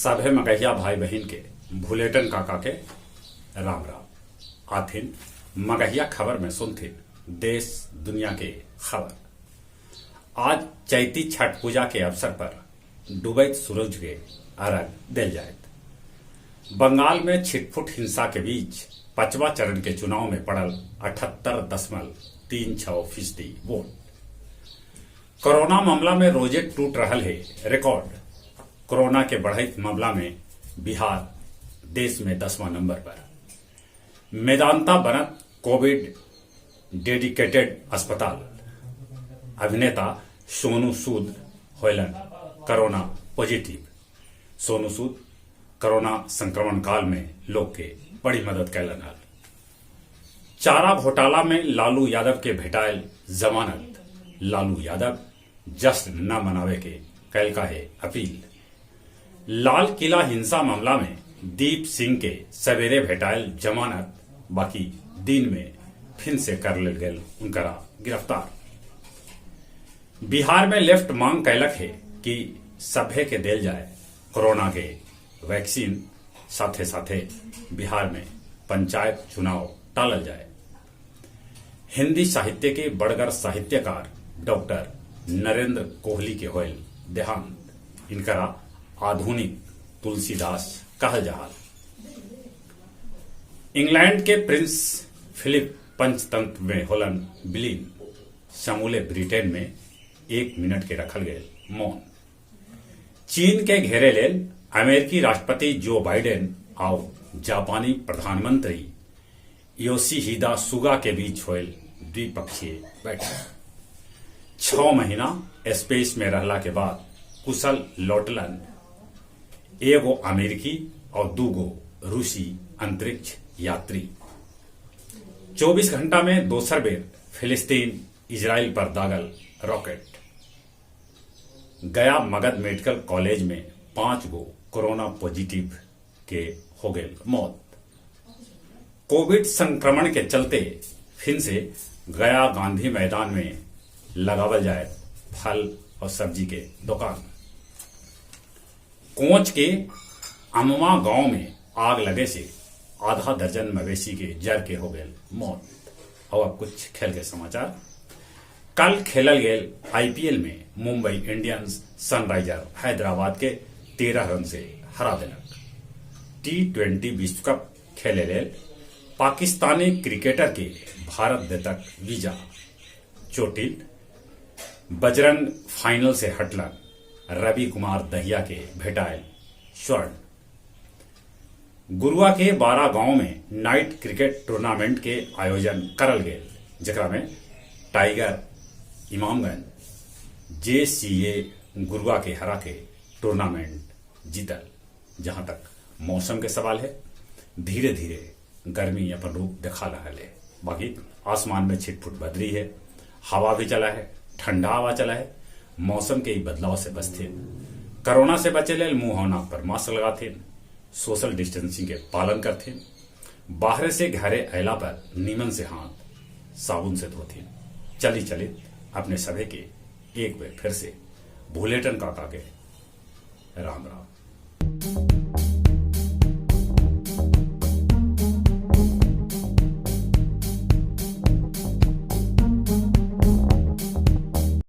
सभे मगहिया भाई बहिन के भुलेटन काका के राम राम। आथिन मगहिया खबर में सुनथिन देश दुनिया के खबर। आज चैती छठ पूजा के अवसर पर डूबैत सूरज के अर्घ देल जायत। बंगाल में छिटफुट हिंसा के बीच पचवा चरण के चुनाव में पड़ल 78.36 फीसदी वोट। कोरोना मामला में रोजे टूट रहल हे रिकॉर्ड। कोरोना के बढ़ैत मामला में बिहार देश में 10वां नंबर पर। मेदांता बनत कोविड डेडिकेटेड अस्पताल। अभिनेता Sonu Sood होयलन corona positive. Sonu Sood corona संक्रमण काल में लोग के बड़ी मदद कैलन हल। चारा घोटाला में लालू यादव के भेटायल जमानत। लालू यादव जश्न न मनावे के कैलका है अपील। लाल किला हिंसा मामला में दीप सिंह के सवेरे भेटायल जमानत, बाकी दिन में फिर से कर लेल गेल उनकरा गिरफ्तार। बिहार में लेफ्ट मांग कैलक है कि सभे के देल जाए कोरोना के वैक्सीन, साथे साथे बिहार में पंचायत चुनाव टालल जाए। हिंदी साहित्य के बड़गर साहित्यकार डॉक्टर नरेंद्र कोहली के होयल देहांत। इनकरा आधुनिक तुलसीदास कहल जाहल। इंग्लैंड के प्रिंस फिलिप पंचतंत्र में होलन विलीन। समूले ब्रिटेन में 1 मिनट के रखल गए मौन। चीन के घेरे लेल अमेरिकी राष्ट्रपति जो बाइडेन आउ जापानी प्रधानमंत्री योशिहिदा सुगा के बीच होयल द्विपक्षीय बैठक। 6 महीना स्पेस में रहला के बाद कुशल लौटलन 1 अमेरिकी और 2 रूसी अंतरिक्ष यात्री। 24 घंटा में दोसर बेर फिलिस्तीन इजराइल पर दागल रॉकेट। गया मगध मेडिकल कॉलेज में 5 गो कोरोना पॉजिटिव के हो गए मौत। कोविड संक्रमण के चलते फिर से गया गांधी मैदान में लगावल जाए फल और सब्जी के दुकान। कोच के अमवा गांव में आग लगे से आधा दर्जन मवेशी के जर के हो गए मौत। और अब कुछ खेल के समाचार। कल खेलल गेल आईपीएल में मुंबई इंडियंस सनराइजर हैदराबाद के 13 रन से हरा देलक। T20 विश्व कप खेले लेल पाकिस्तानी क्रिकेटर के भारत देतक वीजा। चोटिल बजरंग फाइनल से हटलन रवि कुमार दहिया के भेटायल स्वर्ण। गुरुआ के 12 गांव में नाइट क्रिकेट टूर्नामेंट के आयोजन करल गेल, जेकरा में टाइगर इमामगंज जेसीए गुरुआ के हरा के टूर्नामेंट जीतल। जहां तक मौसम के सवाल है, धीरे धीरे गर्मी अपन रूप दिखा रहा है। बाकी आसमान में छिटफुट बदली है, हवा भी चला है, ठंडा हवा चला है। मौसम के बदलाव से बचते, कोरोना से बचे लेल मुंह और नाक पर मास्क लगाते, सोशल डिस्टेंसिंग के पालन करते, बाहर से घरे अयला पर नीमन से हाथ साबुन से धोते। चली चली अपने सभे के एक बार फिर से भुलेटन काका के राम राम।